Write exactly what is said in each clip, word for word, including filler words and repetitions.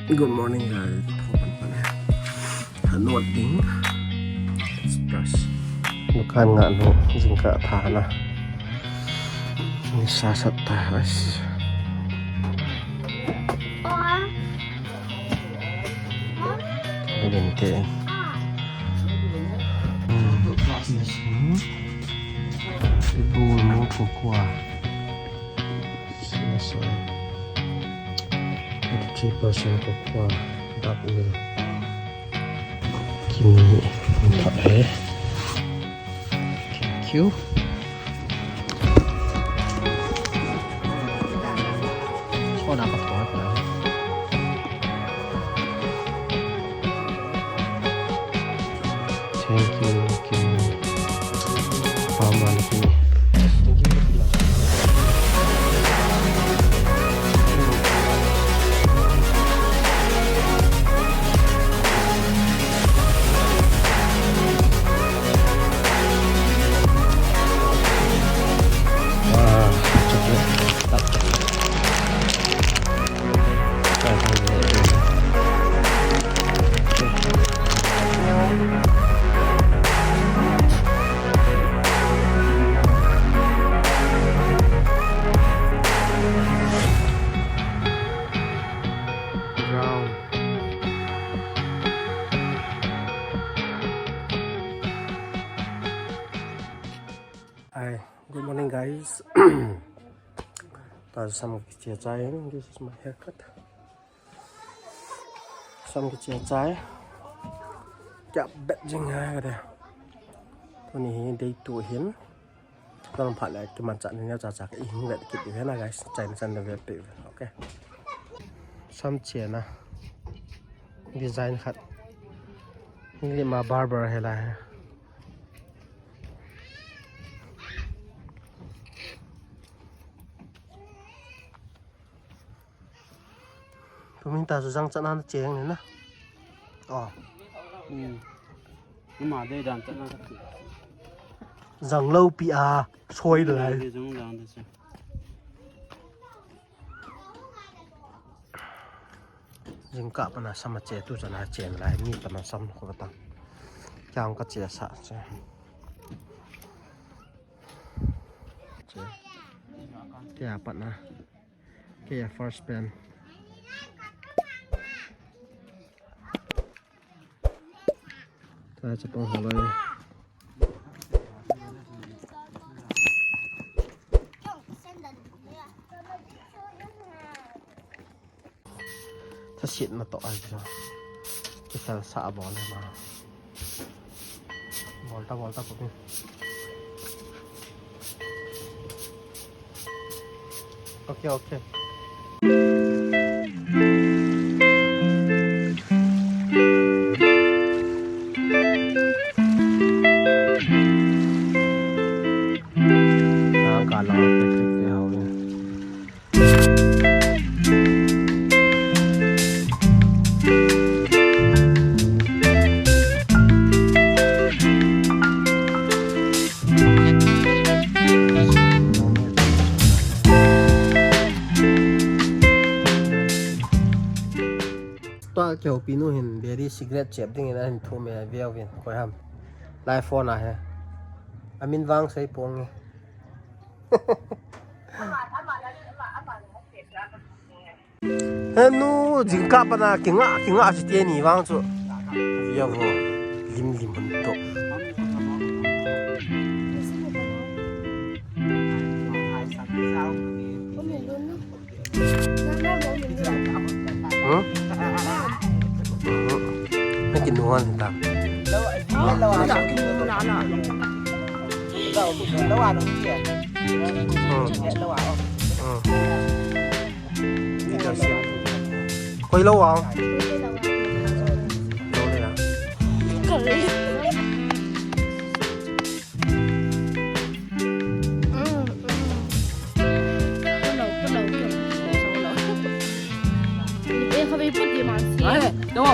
Good morning, guys. Pho pan pan. Hanot ding. Let's brush. Dukan nga no jingkah tha na. Ni sa sat ta, guys. Din te. Hmm. Ibu mo cocoa. Sila sa. Eighty-three percent cocoa, dark milk. Kimi, thank you. Thank you, Kimi. Paman Kimi. Thank you. Hi, good morning, guys. Ta sam kiche chai, this is my haircut. Sam kiche chai. Kya bet jing hai kade. Tuni hi day two hin. Tun phat le kiman chan ni cha cha ka i hing vet kit ve na, guys. Chai na chan da vet pe. Okay. Sam che na. Design khat. Ni le ma barber he la he. Tumin ta chu jang chan na cheng ni na. Oh. Hmm. Ama dei dan chan na ka ti. Jang lo pi a, soi de lai. Jang dan de chu. Jingkah pana sam a che tu chana chen lai, mi pana sam ko ta. Kyang ka che sa che. Che. Kya pana. Kya first pen. Ta chapang haloi. Thasit na to ai jo. Kisal sa bol ma. Bol ta, bol ta ko. Okay, okay. Ang kalang. Tua kihoupi nu hin biri cigarette chep dingin ahin thum e, veu vin koi ham. Lai phone a he. Amin vang sei pong e. He nu, jingkah pana kinga, kinga si te ni vang chu. Via vo, lim lim hun to. Hmm? Hmm. Nakin nuan ta. Hmm. Hmm. Leadership. Koi lou a. Lou le a. Ai, lou.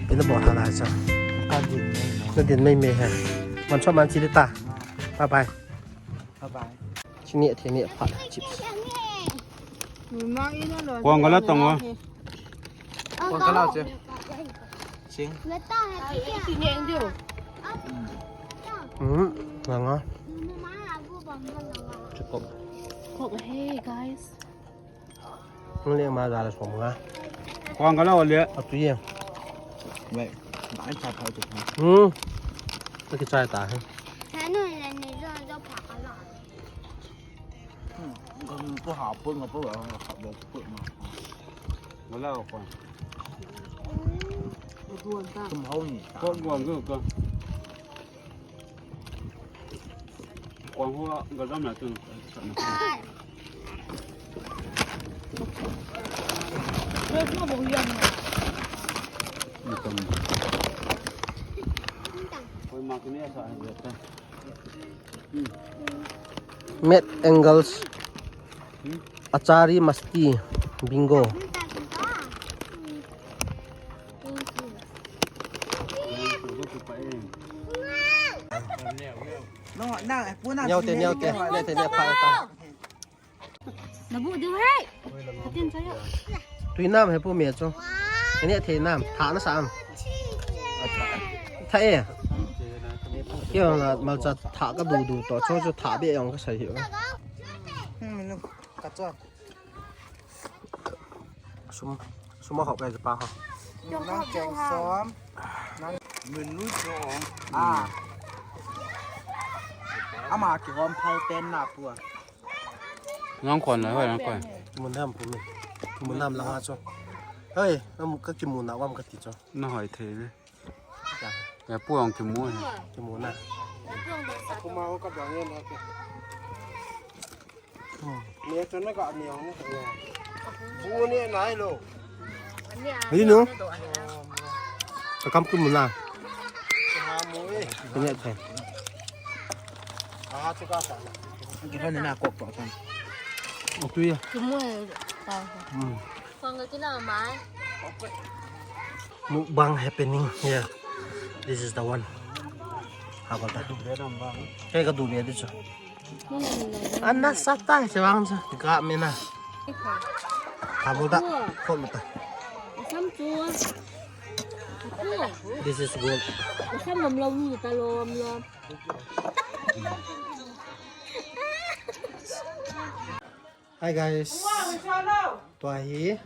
Pina bol hala cha. Ka din mai mai. Na din mai mai ha. Man chua man chi le ta. Bye bye. Bye bye. Chini the ni pha chips. Kuang kala tong wa. Kuang kala che. Sing. Hmm, nanga. Chukop. Coke, hey guys. Nung le ma ga la som nga. Kuang kala wa le. Atu ye. Wei. Ba cha pha tu. Hmm. Ta ki chai ta he. Ko ha pun ko pun ha pun ma. Wala ko. Tum hau ni. Ko guang ko ko. Kuang hua ga zam la tu. Koi ma kini sa ta. Met Angles. Achari Masti. Bingo. Niau te, niau te, niau te, niau te. Na bu ding hai. Atin saya. Tui nam he pu me chu. Ani thei nam, tha na sa am. Tha e. Kio na malcha tha ka du du to, chu chu tha be yong ka sai hi. Hmm, ka chu. Sum, sum ho ka pa ho. Nang keng som. Nang mun nu chu. Ah. Ama ki hom phal ten na pu. Nang kon na, hoi, nang kon. Mun nam pu mi. Mun nam la ha chu. Hei, am ka ki mun na wam ka ti chu. Na hoi thei le. Ya pu ang ki mun. Ki mun na. Kuma ho ka dang na ke. Ne chu na ka ne ho. Bu ne nai lo. Ni no. Ka kam ki mun na. Ka mu e. Ka ne thei. Ki hon na kok kok kan. Ong tu ya. Ki mu e. Hmm. Kong ka kila mai. Mukbang happening here. This is the one. Haba ta. Kei ka du be di chu. Ana sa ta se wang sa. Ga me na. Haba ta. Ko ta. Sam chu. This is good. Sam lom lom ni ta lom lom. Hi guys. Tua hi.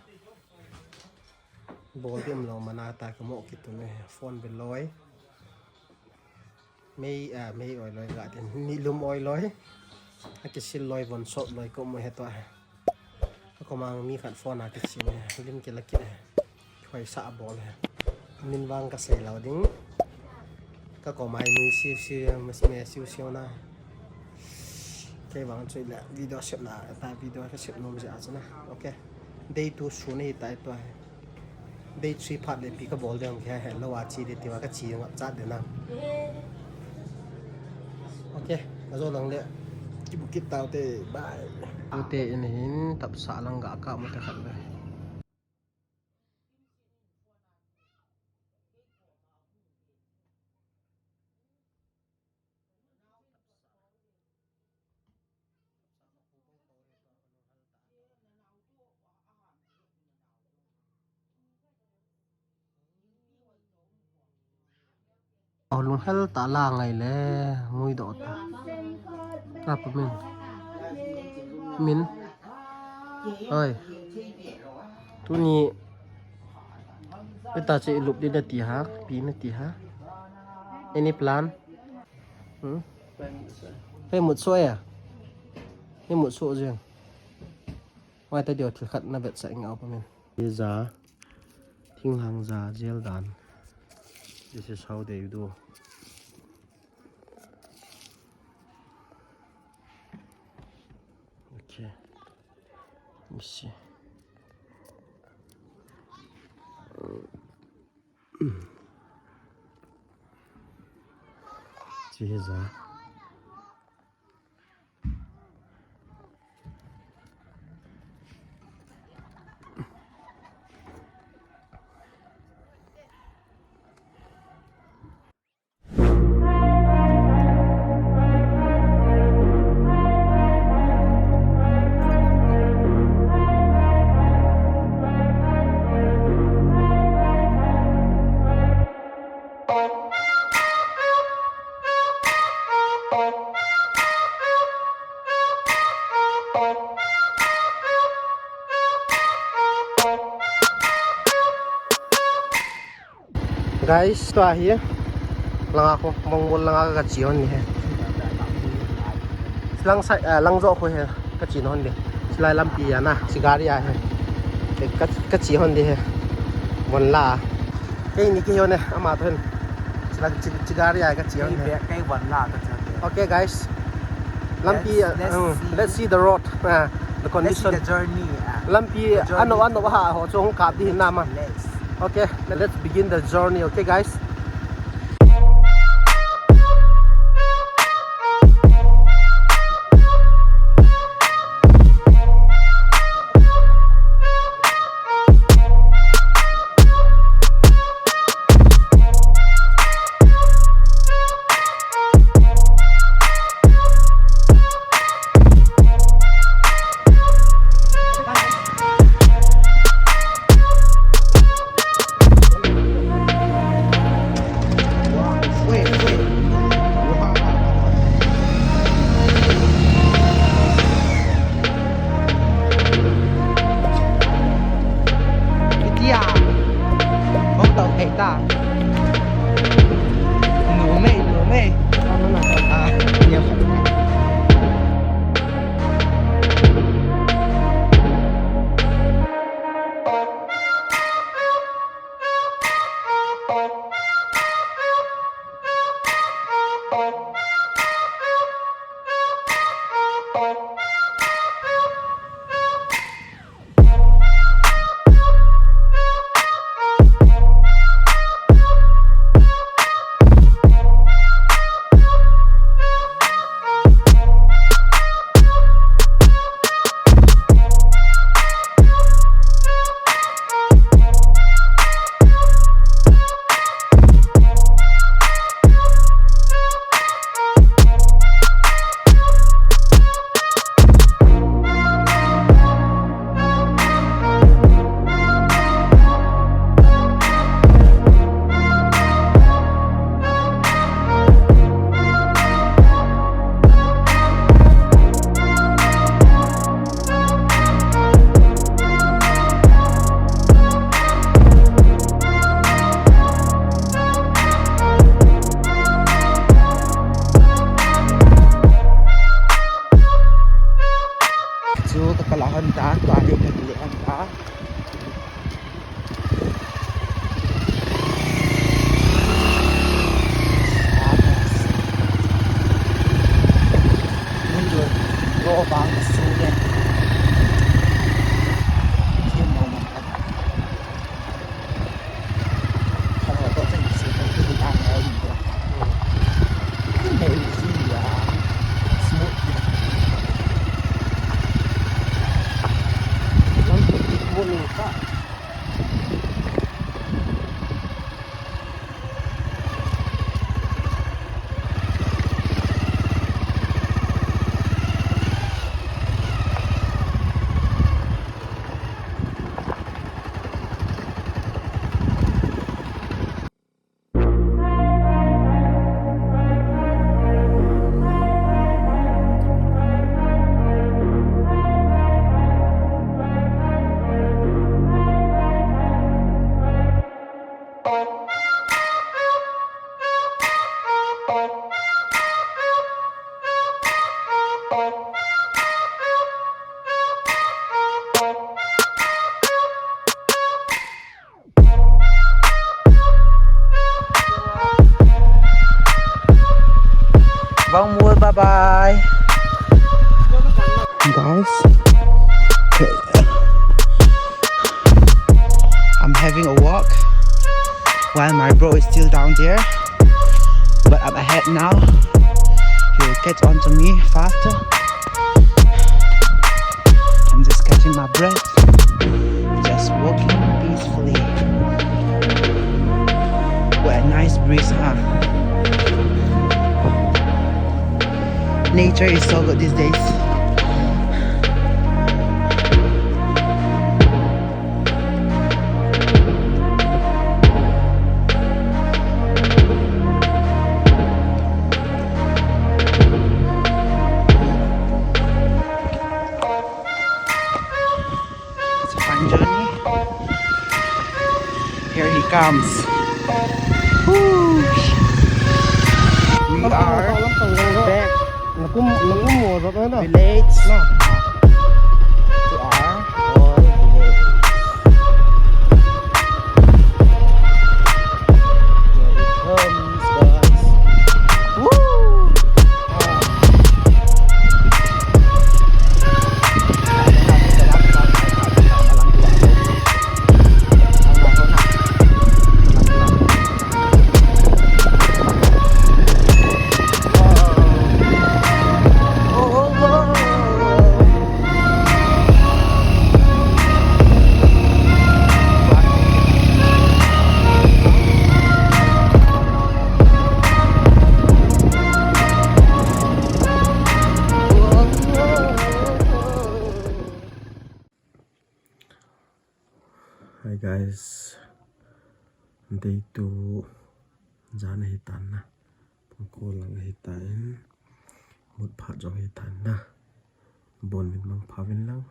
Bol dim lo mana ta ka mo ki tu ne phone be loi. Mei, ah, mei oi loi ga din. Ni lum oi loi. A ki sil loi von sop loi ko mo he tua he. A ko mang mi khat phone a ki sil he. Lim ki la ki he. Khoi sa bol he. Min vang ka sei lo ding. Ka ko mai nui siu siu, mas me siu siu na. Kei vang chui le video sep na, ta video ka sep nom ja chu na. Okay. Day two su nei tai tua he. Day three phat le pi ka bol de hong khe he lo a chi de ti va ka chi ngap chat de na. Okay, ka zo lang le. Ki bu kit tau te, bye. Ute in hin tap sa lang ga ka mu te khat le. Aw, lunghel ta la ngai le, ngui doh ta. Ka pa min. Min. Oi. Tuni. Ita che lup di na ti ha, pi na ti ha. Any plan? Hmm? Hei mut so ya. Hei mut so jeng. Wai ta dio thil khat na vetsah inge aw pa min. Hi ja, thinglhang ja, jel dan. This is how they do. Okay. Let me see. Chehi ja. Guys, tua hi langa kho, Mongol langa kache hon ni hi. Lang sai, ah, lang jo kho hi kache hon ni. Chilai lampi a na, chigari a hi. Ka, kache hon ni hi. Von la. Keini kihon e, ama toh hin. Chila, chi, chigari a kache hon ni. Kei, kei von la kache hon ni. Okay, guys. Lampi, let's, let's, um, see, let's see the road, ah, the condition. Let's see the journey, ah. Lampi, the journey. Ano, ano ha ho, so hung kap di hin na ma. Let's. Okay, let's begin the journey, okay, guys? Itia. Hong tau thei ta. Numei, numei. Ah, niam. Chu ka kala hon ta, tua hi ka kile hon ta. I'm having a walk while my bro is still down there, but I'm ahead now. He'll catch on to me faster. I'm just catching my breath, just walking peacefully. What a nice breeze, huh? Nature is so good these days. It's a fun journey. Here he comes. Whoo! We are back. Nakum, nakum mo, village. To our old village. Here it comes, guys. Woo! Hi guys, day two jan ahi tan na, pung ko lang ahi tan, mut phat jong ahi tan na, bon min mang pha vin lang,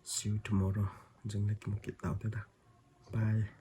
see you tomorrow, jing le kimu kit tau te da, bye.